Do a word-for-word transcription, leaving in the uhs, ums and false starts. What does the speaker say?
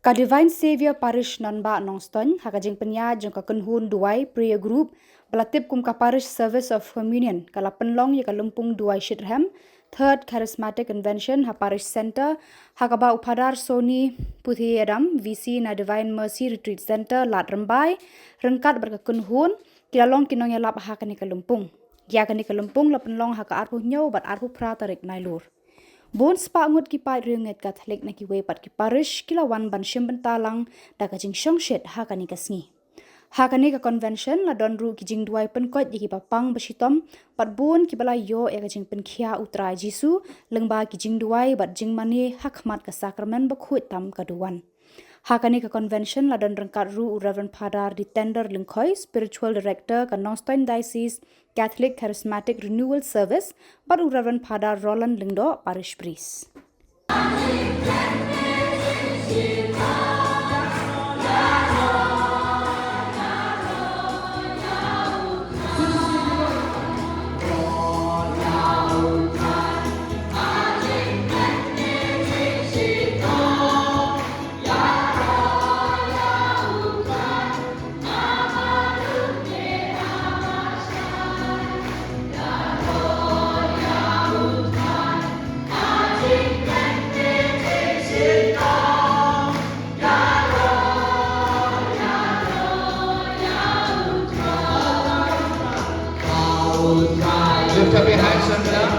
Ka Divine Saviour Parish Nanbah Nongstoiñ, ha ka jingpynïaid jong ka kynhun duwai prayer group ba la tip kum ka Parish Service of Communion, ka la pynlong ïa ka lympung duwai shitrhem Third Charismatic Convention ha Parish Centre, ha kaba u Phadar Sony Puthieadam, V C na Divine Mercy Retreat Centre, Lad Rymbai, ryngkat bad ka kynhun, ki la long ki nongïalap ha kane ka lympung. Ïa kane ka lympung la pynlong ha ka arphew hynñiew bad arphew phra tarik Nailur. Bun spah ngut ki paid riewngeit Katholik na kiwei pat ki parish ki la wan ban shim bynta lang da ka jingshongshit ha kane ka sngi. Ha kane ka convention la don ruh ki jingduwai pynkoit ïa kiba pang ba shitom, bad bun kiba la ïoh ïa ka jingpynkhiah U Trai Jisu lyngba ki jingduwai bad jingmane ha khmat ka sakramen bakhuid tam ka duwan. Ha kane ka convention la don ryngkat ruh u Reverend Phadar Ditender Lyngkhoi, Spiritual Director ka Nongstoiñ Diocese Catholic Charismatic Renewal Service, bad u Reverend Phadar Roland Lyngdoh, Parish Priest. Lift up your hands and clap.